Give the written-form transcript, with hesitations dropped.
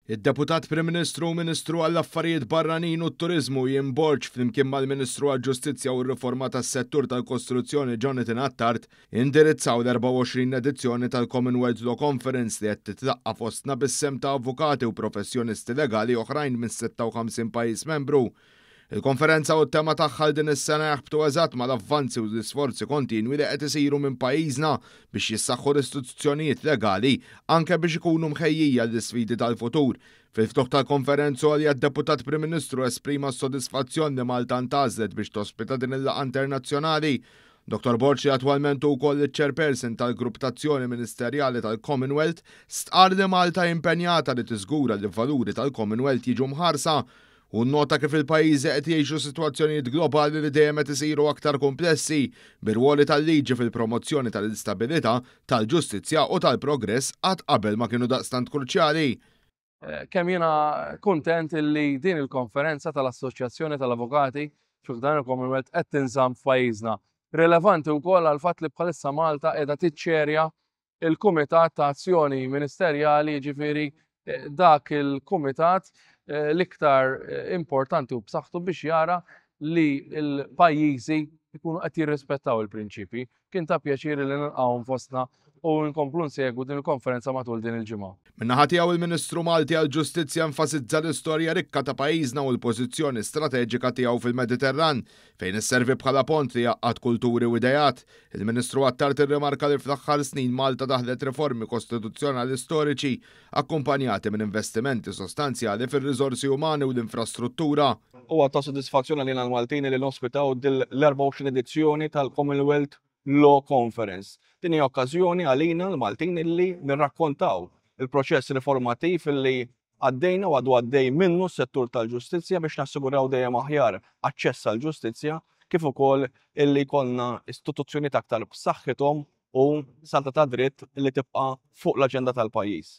Id-Deputat Prim Ministru u Ministru għall-Affarijiet Barranin u t-Turiżmu Ian Borg flimkien mal-Ministru għall-Ġustizzja u r-Riforma tas-Settur tal-Kostruzzjoni Jonathan Attard indirizzaw l-24 edizzjoni tal-Commonwealth Law Conference li qed titlaqqa' fostna bis-sehem ta' avukati u professjonisti legali oħrajn minn 56 pajjiż membru. Il-konferenza u t-tema tagħha għal din is-sena jaħbtu eżatt mal-avvanzi u l-isforzi kontinwi li qed isiru minn pajjiżna biex jissaħħu l-istituzzjonijiet legali anke biex ikunu mħejjija għall-isfidi tal-futur. Fil-ftuħ tal-konferenza għolja d-Deputat Prim Ministru esprima s-sodisfazzjon li Malta ntgħażlet biex tospita din il-laqgħa internazzjonali. Dottor Borg li attwalment hu wkoll iċ-Chairperson tal-Grupp t'Azzjoni Ministerjali tal-Commonwealth stqarr li Malta hi impenjata li tiżgura li valuri tal-Commonwealth jiġu mħarsa. Hu nnota kif il-pajjiżi qed jgħixu sitwazzjonijiet globali li dejjem qed isiru aktar kumplessi, bir-rwoli tal-liġi fil-promozzjoni tal-istabilità, tal-ġustizzja u tal-progress qatt qabel ma kienu daqstant kruċjali. Kemm jiena kuntent li din il-konferenza tal-Assoċjazzjoni tal-Avukati fi ħdan il-Commonwealth qed tinżamm f'pajjiżna. Rilevanti wkoll għall-fatt li bħalissa Malta qiegħda tiċċerja il-Kumitat ta' Azzjoni Ministerjali, jiġifieri dak il-kumitat l-iktar importanti u b'saħħtu biex jara li l-pajjiżi jkunu qed jirrispettaw il-prinċipji. Kien ta' pjaċir li nilqgħuhom fostna u nkomplu nsegwu din il-konferenza matul din il-ġimgħa. Min-naħa tiegħu il-Ministru Malti għall-Ġustizzja enfasizza l-istorja rikka ta' pajjiżna u l-pożizzjoni strateġika tiegħu fil-Mediterran, fejn isservi bħala pont li jgħaqqad kulturi u ideat. Il-Ministru Attard irrimarka li fl-aħħar snin Malta daħlet riformi kostituzzjonali storiċi, akkumpanjati minn investimenti sostanzjali fir-riżorsi umani u l-infrastruttura. Huwa ta' sodisfazzjon għalina l-Maltin li nospitaw l-24 edizzjoni tal-Commonwealth Law Conference. Din hija okkażjoni għalina l-Maltin illi nirrakkontaw il-proċess riformattiv illi għaddejna u għadu għaddej minnu s-settur tal-ġustizzja biex nassiguraw dejjem aħjar aċċess għall-ġustizzja kif ukoll illi jkollna istituzzjonijiet aktar b'saħħithom u saltna tad-dritt li tibqa' fuq l-aġenda tal-pajjiż.